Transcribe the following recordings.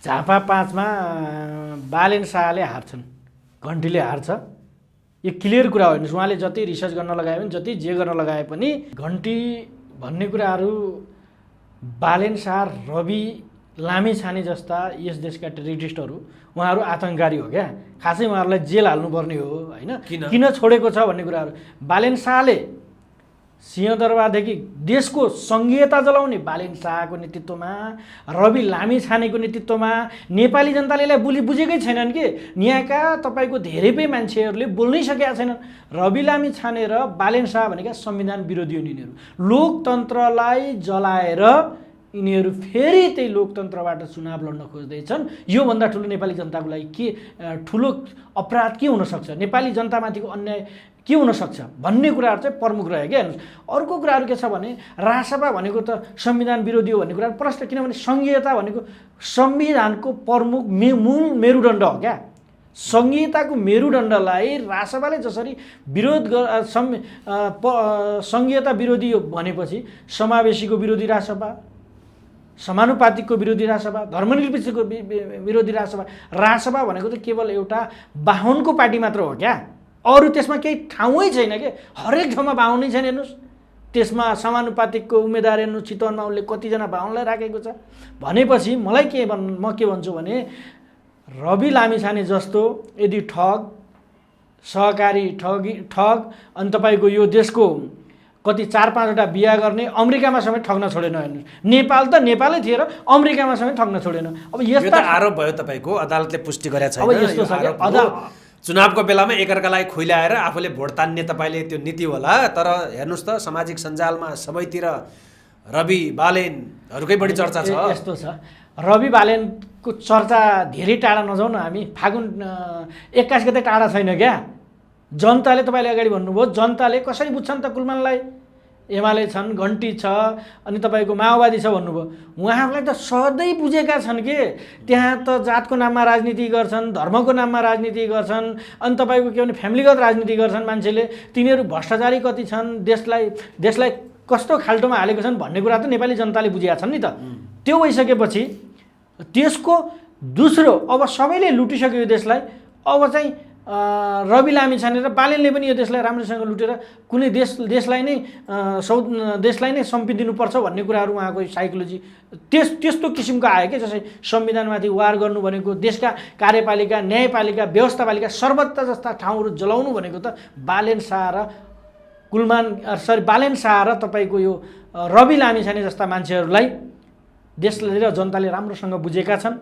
झापा 5मा बालेन शाहले हार्छन्, घन्टीले हार्छ। यो क्लियर कुरा हो। हेर्नुहोस्, उहाँले जति रिसर्च गर्न लगाए पनि, जति जे गर्न लगाए पनि घन्टी भन्ने कुराहरू बालेन शाह, रवि लामिछाने जस्ता यस देशका टेररिस्टहरू उहाँहरू आतङ्ककारी हो क्या। खासै उहाँहरूलाई जेल हाल्नुपर्ने हो होइन, किन छोडेको छ भन्ने कुराहरू। बालेन शाहले सिंहदरबारदेखि देशको सङ्घीयता जलाउने बालेन शाहको नेतृत्वमा, रवि लामिछानेको नेतृत्वमा नेपाली जनताले यसलाई बुझेकै छैनन् कि यहाँका तपाईँको धेरै पै मान्छेहरूले बोल्नै सकेका छैनन्। रवि लामिछाने र बालेन शाह भनेका संविधान विरोधी हुन् यिनीहरू। लोकतन्त्रलाई जलाएर यिनीहरू फेरि त्यही लोकतन्त्रबाट चुनाव लड्न खोज्दैछन्। योभन्दा ठुलो नेपाली जनताको लागि के ठुलो अपराध के हुनसक्छ, नेपाली जनतामाथिको अन्याय के हुनसक्छ भन्ने कुराहरू चाहिँ प्रमुख रह्यो क्या। हेर्नुहोस्, अर्को कुराहरू के छ भने रासपा भनेको त संविधान विरोधी हो भन्ने कुरा प्रश्न, किनभने सङ्घीयता भनेको संविधानको प्रमुख मूल मेरुदण्ड हो क्या। सङ्घीयताको मेरुदण्डलाई रासपाले जसरी विरोध सङ्घीयता विरोधी भनेपछि समावेशीको विरोधी रासपा, समानुपातिकको विरोधी रासपा, धर्मनिरपेक्षको विरोधी रासपा। रासपा भनेको त केवल एउटा बाहुनको पार्टी मात्र हो क्या, अरू त्यसमा केही ठाउँै छैन कि। हरेक ठाउँमा बाहुनै छैन। हेर्नुहोस्, त्यसमा समानुपातिकको उम्मेदवार हेर्नु, चितवनमा उसले कतिजना बाहुनलाई राखेको छ भनेपछि मलाई म के भन्छु भने रवि लामिछाने जस्तो यदि ठग, सहकारी ठग अनि तपाईँको यो देशको कति 4-5वटा बिहा गर्ने, अमेरिकामा समेत ठग्न छोडेन। हेर्नुहोस्, नेपाल त नेपालै थिएर अमेरिकामा समेत ठग्न छोडेन। अब यस्ता आरोप भयो तपाईँको, अदालतले पुष्टि गरेको छैन। अब यस्तो छ कि चुनावको बेलामा एकअर्कालाई खुइलाएर आफूले भोट तान्ने तपाईँले त्यो नीति होला। तर हेर्नुहोस् त सामाजिक सञ्जालमा सबैतिर रवि बालेनहरूकै बढी चर्चा छ। यस्तो छ, रवि बालेनको चर्चा धेरै टाढा नजाउँ न हामी। फागुन 21 गते टाढा छैन क्या। जनताले, तपाईँले अगाडि भन्नुभयो, जनताले कसरी बुझ्छन् त कुलमानलाई? एमाले छन्, घन्टी छ, अनि तपाईँको माओवादी छ भन्नुभयो। उहाँहरूलाई त सधैँ बुझेका छन् कि त्यहाँ त जातको नाममा राजनीति गर्छन्, धर्मको नाममा राजनीति गर्छन्, अनि तपाईँको के भने फ्यामिलीगत राजनीति गर्छन् मान्छेले। तिनीहरू भ्रष्टाचारी कति छन्, देशलाई कस्तो खाल्टोमा हालेको छन् भन्ने कुरा त नेपाली जनताले बुझेका छन् नि त। त्यो भइसकेपछि त्यसको दोस्रो, अब सबैले लुटिसक्यो यो देशलाई, अब चाहिँ रवि लामिछाने र बालेनले पनि यो देशलाई राम्रोसँग लुटेर कुनै देशलाई नै सम्पिदिनुपर्छ भन्ने कुराहरू उहाँको साइकोलोजी त्यस्तो किसिमको आयो क्या। जस्तै संविधानमाथि वार गर्नु भनेको, देशका कार्यपालिका, न्यायपालिका, व्यवस्थापालिका सर्वत्र जस्ता ठाउँहरू जलाउनु भनेको त बालेन शाह र तपाईँको यो रवि लामिछाने जस्ता मान्छेहरूलाई देशले र जनताले राम्रोसँग बुझेका छन्।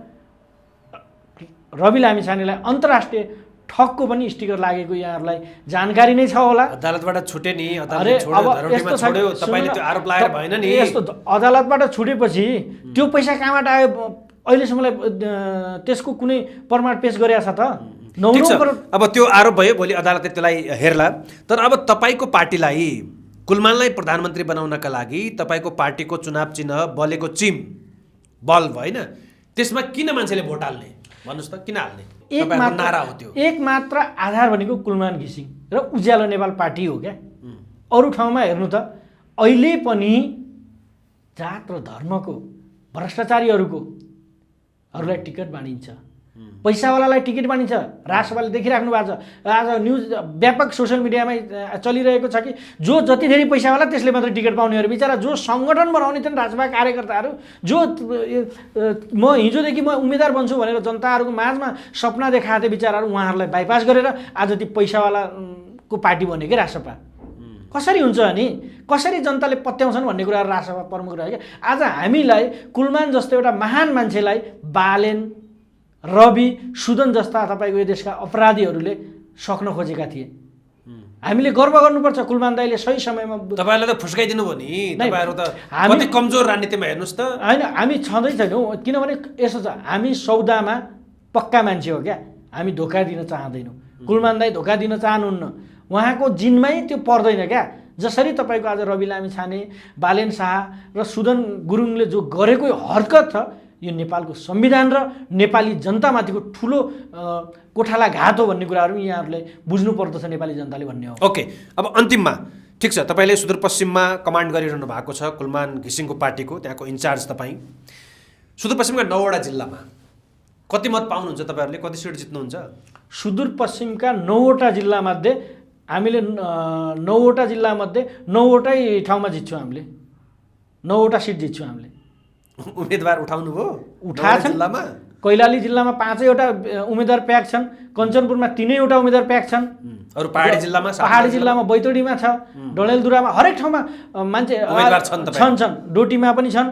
रवि लामिछानेलाई अन्तर्राष्ट्रिय ठगको पनि स्टिकर लागेको यहाँहरूलाई जानकारी नै छ होला। अदालतबाट छुटे नि, यस्तो अदालतबाट छुटेपछि त्यो पैसा कहाँबाट आयो अहिलेसम्मलाई त्यसको कुनै प्रमाण पेश गरेको छ त? 9 करोड। अब त्यो आरोप भयो, भोलि अदालतले त्यसलाई हेर्ला। तर अब तपाईँको पार्टीलाई, कुलमानलाई प्रधानमन्त्री बनाउनका लागि तपाईँको पार्टीको चुनाव चिन्ह बलेको चिम बल्ब होइन, त्यसमा किन मान्छेले भोट हाल्ने भन्नुहोस् त? किन हाल्ने? नारा हो त्यो। एक मात्र आधार भनेको कुलमान घिसिङ र उज्यालो नेपाल पार्टी हो क्या। अरू ठाउँमा हेर्नु त अहिले पनि जात र धर्मको भ्रष्टाचारीहरूलाई टिकट बाँडिन्छ, पैसावालालाई टिकट बाँडिन्छ। रासपाले देखिराख्नु भएको छ, आज न्युज व्यापक सोसियल मिडियामा चलिरहेको छ कि जो जति धेरै पैसावाला त्यसले मात्रै टिकट पाउनेहरू, बिचरा जो सङ्गठन बनाउने छन् राजपा कार्यकर्ताहरू, जो म हिजोदेखि म उम्मेदवार बन्छु भनेर जनताहरूको माझमा सपना देखाएको थिए, बिचराहरू उहाँहरूलाई बाइपास गरेर आज ती पैसावालाको पार्टी बनेकै रासपा। कसरी हुन्छ अनि? कसरी जनताले पत्याउँछन् भन्ने कुराहरू रासपा प्रमुख रह्यो क्या। आज हामीलाई कुलमान जस्तो एउटा महान मान्छेलाई बालेन, रवि, सुदन जस्ता तपाईँको यो देशका अपराधीहरूले सक्न खोजेका थिए। हामीले गर्व गर्नुपर्छ कुलमान दाइले सही समयमा। तपाईँलाई त फुस्काइदिनु भयो नि, तपाईँहरू त कति कमजोर राजनीतिमा हेर्नुहोस् त। होइन, हामी छँदै छैनौँ, किनभने यसो छ, हामी सौदामा पक्का मान्छे हो क्या, हामी धोका दिन चाहँदैनौँ। कुलमान दाइ धोका दिन चाहनुहुन्न, उहाँको जिनमै त्यो पर्दैन क्या। जसरी तपाईँको आज रवि लामिछाने, बालेन शाह र सुदन गुरुङले जो गरेको हरकत छ, यो नेपालको संविधान र नेपाली जनतामाथिको ठुलो कोठाला घात हो भन्ने कुराहरू यहाँहरूले बुझ्नुपर्दछ नेपाली जनताले भन्ने हो। ओके, अब अन्तिममा ठिक छ, तपाईँले सुदूरपश्चिममा कमान्ड गरिरहनु भएको छ, कुलमान घिसिङको पार्टीको त्यहाँको इन्चार्ज तपाईँ। सुदूरपश्चिमका 9वटा जिल्लामा कति मत पाउनुहुन्छ तपाईँहरूले? कति सिट जित्नुहुन्छ? सुदूरपश्चिमका 9वटा जिल्लामध्ये हामीले 9वटा जिल्लामध्ये 9वटै ठाउँमा जित्छौँ हामीले। 9वटा सिट जित्छौँ हामीले। उम्मेदवार उठाउनु भयो? उठाएछन्। जिल्लामा कैलाली जिल्लामा 5वटा उम्मेदवार प्याक छन्, कञ्चनपुरमा 3वटा उम्मेदवार प्याक छन्, अरू पहाडी जिल्लामा पहाडी जिल्लामा बैतडीमा छ, डडेलधुरामा हरेक ठाउँमा मान्छे उम्मेदवार छन्। डोटीमा पनि छन्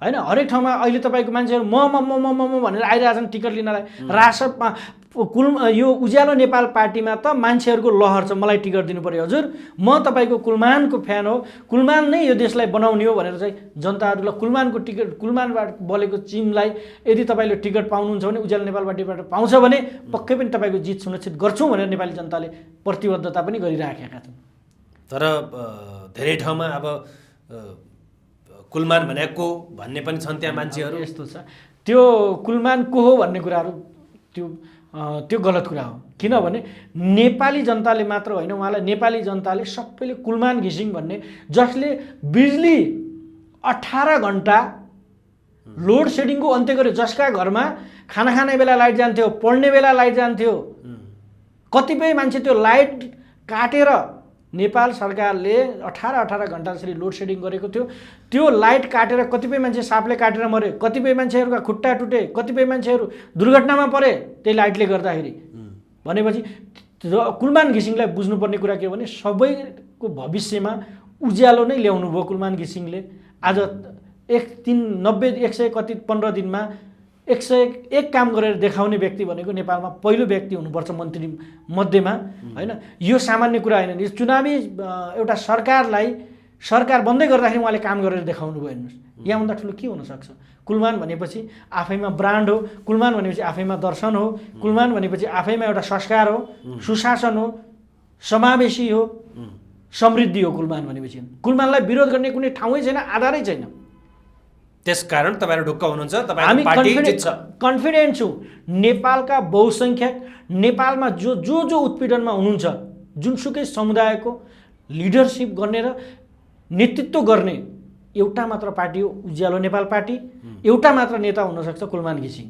हैन। हरेक ठाउँमा अहिले तपाईँको मान्छेहरू म भनेर आइरहेछन् टिकट लिनलाई। रासपमा यो उज्यालो नेपाल पार्टीमा त मान्छेहरूको लहर छ, मलाई टिकट दिनु पर्यो हजुर, म तपाईँको कुलमानको फ्यान हो, कुलमान नै यो देशलाई बनाउने हो भनेर चाहिँ जनताहरूलाई कुलमानको टिकट, कुलमानबाट बलेको चिमलाई यदि तपाईँले टिकट पाउनुहुन्छ भने, उज्यालो नेपाल पार्टीबाट पाउँछ भने पक्कै पनि तपाईँको जित सुनिश्चित गर्छौँ भनेर नेपाली जनताले प्रतिबद्धता पनि गरिराखेका छन्। तर धेरै ठाउँमा अब कुलमान भनेको भन्ने पनि छन् त्यहाँ मान्छेहरू। यस्तो छ, त्यो कुलमान को हो भन्ने कुराहरू त्यो गलत कुरा हो। किनभने नेपाली जनताले मात्र होइन, उहाँलाई नेपाली जनताले सबैले कुलमान घिसिङ भन्ने, जसले बिजुली 18 घन्टा लोड सेडिङको अन्त्य गर्यो, जसका घरमा खाना खाने बेला लाइट जान्थ्यो, पढ्ने बेला लाइट जान्थ्यो, कतिपय मान्छे त्यो लाइट काटेर नेपाल सरकारले 18 घन्टा जसरी लोड सेडिङ गरेको थियो, त्यो लाइट काटेर कतिपय मान्छे सापले काटेर मरे, कतिपय मान्छेहरूका खुट्टा टुटे, कतिपय मान्छेहरू दुर्घटनामा परे त्यही लाइटले गर्दाखेरि। भनेपछि कुलमान घिसिङलाई बुझ्नुपर्ने कुरा के हो भने सबैको भविष्यमा उज्यालो नै ल्याउनु भयो कुलमान घिसिङले। आज 15 दिनमा 101 काम गरेर देखाउने व्यक्ति भनेको नेपालमा पहिलो व्यक्ति हुनुपर्छ मन्त्री मध्येमा हैन। यो सामान्य कुरा होइन। यो चुनावी एउटा सरकार बन्दै गर्दाखेरि उहाँले काम गरेर देखाउनु भयो हेर्नुहोस्। यहाँभन्दा ठुलो के हुनसक्छ? कुलमान भनेपछि आफैमा ब्रान्ड हो, कुलमान भनेपछि आफैमा दर्शन हो, कुलमान भनेपछि आफैमा एउटा संस्कार हो, सुशासन हो, समावेशी हो, समृद्धि हो कुलमान भनेपछि। कुलमानलाई विरोध गर्ने कुनै ठाउँै छैन, आधारै छैन। त्यसकारण तपाईँहरू ढुक्क हुनुहुन्छ, हामी पार्टी जित्छ। कन्फिडेन्ट छौँ। नेपालका बहुसङ्ख्यक, नेपालमा जो उत्पीडनमा हुनुहुन्छ, जुनसुकै समुदायको लिडरसिप गर्ने र नेतृत्व गर्ने एउटा मात्र पार्टी हो उज्यालो नेपाल पार्टी। एउटा मात्र नेता हुनसक्छ कुलमान घिसिङ।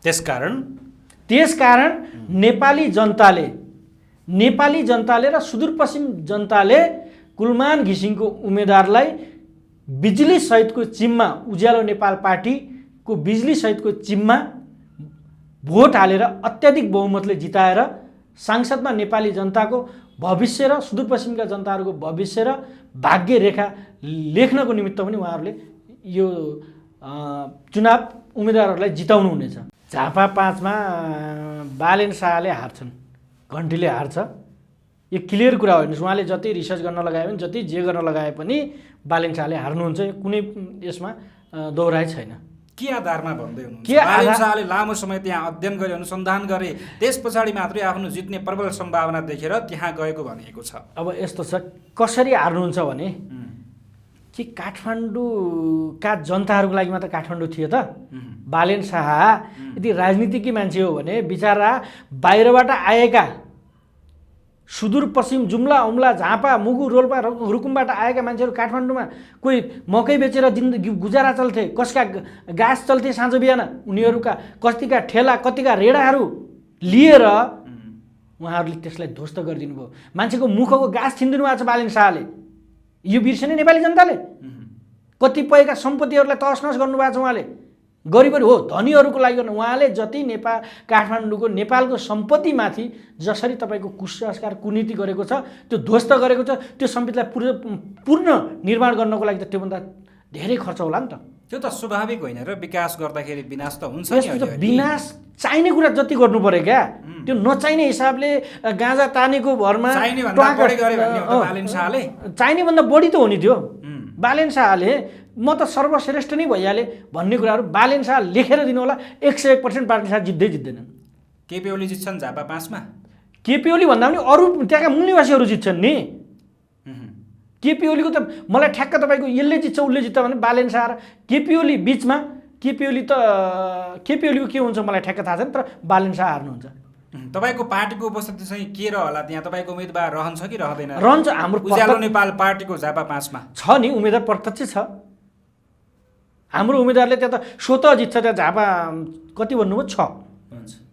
त्यसकारण नेपाली जनताले र सुदूरपश्चिम जनताले कुलमान घिसिङको उम्मेदवारलाई बिजुली सहितको चिममा, उज्यालो नेपाल पार्टीको बिजुली सहितको चिममा भोट हालेर अत्याधिक बहुमतले जिताएर सांसदमा नेपाली जनताको भविष्य र सुदूरपश्चिमका जनताहरूको भविष्य र भाग्य रेखा लेख्नको निमित्त पनि उहाँहरूले यो चुनाव उम्मेदवारहरूलाई जिताउनु हुनेछ। झापा 5मा बालेन शाहले हार्छन्, घन्टीले हार्छ। यो क्लियर कुरा हो हेर्नुहोस्। उहाँले जति रिसर्च गर्न लगाए पनि, जति जे गर्न लगाए पनि बालेन शाहले हार्नुहुन्छ। कुनै यसमा दोहोऱ्याइ छैन। के आधारमा भन्दै हुनुहुन्छ? बालेन शाहले लामो समय त्यहाँ अध्ययन गरे, अनुसन्धान गरे, त्यस पछाडि मात्रै आफ्नो जित्ने प्रबल सम्भावना देखेर त्यहाँ गएको भनिएको छ। अब यस्तो छ, कसरी हार्नुहुन्छ भने कि काठमाडौँका जनताहरूको लागि मात्र काठमाडौँ थियो त? बालेन शाह यदि राजनीतिकै मान्छे हो भने बिचरा बाहिरबाट आएका सुदूरपश्चिम जुम्ला, उम्ला, झापा, मुगु, रोल्पा, रुकुमबाट आएका मान्छेहरू काठमाडौँमा कोही मकै बेचेर जिन्दगी गुजारा चल्थे, कसका गाँस चल्थे साँझ बिहान, उनीहरूका कतिका ठेला, कतिका रेडाहरू लिएर उहाँहरूले त्यसलाई ध्वस्त गरिदिनु भयो। मान्छेको मुखको गाँस छिन्दिनु भएको छ बालेन शाहले। यो बिर्सेन नेपाली जनताले। कतिपयका सम्पत्तिहरूलाई तहस नहस गर्नुभएको छ उहाँले। गरिबहरू हो, धनीहरूको लागि गर्नु। उहाँले जति काठमाडौँको नेपालको सम्पत्तिमाथि जसरी तपाईँको कुसंस्कार, कुनीति गरेको छ, त्यो ध्वस्त गरेको छ, त्यो सम्पत्तिलाई पूर्ण निर्माण गर्नको लागि त त्योभन्दा धेरै खर्च होला नि त। त्यो त स्वाभाविक होइन र विकास गर्दाखेरि विनाश त हुन्छ नि। विनाश चाहिने कुरा जति गर्नु पर्यो क्या, त्यो नचाहिने हिसाबले गाँजा तानेको भरमा चाहिने भन्दा बढी त हो नि त्यो। बालेन शाहले म त सर्वश्रेष्ठ नै भइहाले भन्ने कुराहरू बालेन शाह लेखेर दिनु होला। 101% बालेन शाह जित्दैनन्। केपी ओली जित्छन् झापा 5मा। केपी ओली भन्दा पनि अरू त्यहाँका मूल निवासीहरू जित्छन् नि। केपी ओलीको त मलाई ठ्याक्क तपाईँको यसले जित्छ उसले जित्छ भने बालेन शाह र केपी ओली बिचमा केपी ओलीको के हुन्छ मलाई ठ्याक्क थाहा छैन, तर बालेन शाह हार्नुहुन्छ। तपाईँको पार्टीको उपस्थिति चाहिँ के रहला त्यहाँ? तपाईँको उम्मेदवार रहन्छ कि रहँदैन? रहन्छ। हाम्रो उज्यालो नेपाल पार्टीको झापा 5मा छ नि उम्मेदवार, प्रत्यक्ष छ। हाम्रो उम्मेदवारले त्यहाँ त स्वतः जित्छ। त्यहाँ झापा कति भन्नुभयो 6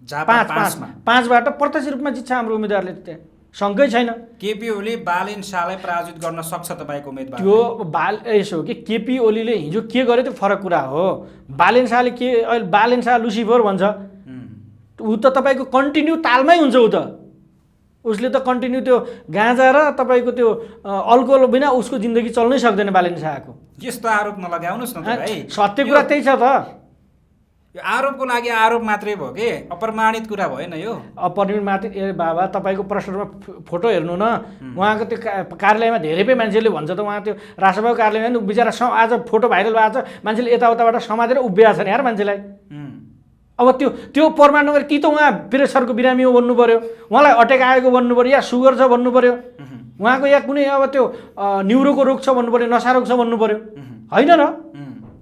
झापा 5 5मा 5बाट प्रत्यक्ष रूपमा जित्छ हाम्रो उम्मेदवारले। त्यहाँ शङ्कै छैन। केपी ओली बालेन शाहलाई पराजित गर्न सक्छ तपाईँको उम्मेदवार? त्यो यसो हो कि केपी ओलीले हिजो के गर्यो त्यो फरक कुरा हो। बालेन शाहले के अहिले बालेन शाह लुसिफर भन्छ, ऊ त तपाईँको कन्टिन्यू तालमै हुन्छ। ऊ त उसले त कन्टिन्यू त्यो गाँजा र तपाईँको त्यो अल्कोहल बिना उसको जिन्दगी चल्नै सक्दैन बालेन शाहको। यस्तो आरोप नलगाउनुहोस् न त भाइ। सत्य कुरा त्यही छ त। यो आरोपको लागि आरोप मात्रै भयो कि अप्रमाणित कुरा भएन यो। अप्रमाणित मात्रै बाबा तपाईँको प्रश्नमा फोटो हेर्नु न, उहाँको त्यो कार्यालयमा धेरै पै मान्छेले भन्छ त उहाँ त्यो राष्ट्रपतिको कार्यालयमा बिचरा आज फोटो भाइरल भएको छ, मान्छेले यताउताबाट समातेर उभिएको छ नि यार मान्छेलाई। अब त्यो प्रमाण नगरी कि त उहाँ प्रेसरको बिरामी हो भन्नु पऱ्यो, उहाँलाई अट्याक आएको भन्नु पऱ्यो, या सुगर छ भन्नु पऱ्यो, उहाँको या कुनै अब त्यो न्युरोको रोग छ भन्नु पऱ्यो, नसा रोग छ भन्नु पऱ्यो, होइन र?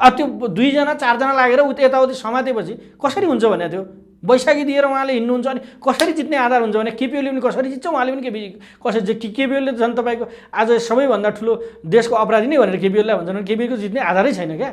अब त्यो 2 जना 4 जना लागेर यताउति समातेपछि कसरी हुन्छ भने त्यो बैशाखी दिएर उहाँले हिँड्नुहुन्छ। अनि कसरी जित्ने आधार हुन्छ भने केपी ओली पनि कसरी जित्छ, उहाँले पनि कसरी केपी ओलीले झन् तपाईँको आज सबैभन्दा ठुलो देशको अपराधी नै भनेर केपी ओलीलाई भन्छन् भने केपीको जित्ने आधारै छैन क्या।